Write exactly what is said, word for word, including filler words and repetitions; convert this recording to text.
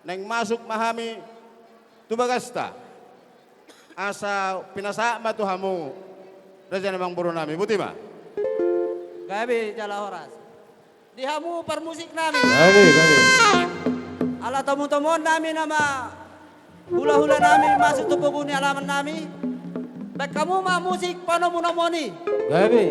naeng masuk ma hami tu bagasta. Asa pinasahat ma tu hamu, raja ni amangboru nami, boti ma. Gabe jala horas. Di hamu parmusik nami. Gabe, gabe. Ala tomu-tomuon nami nama hula-hula nami masuk tu pogu ni alaman nami. Baen hamu ma musik panomu-nomuon i. Gabe.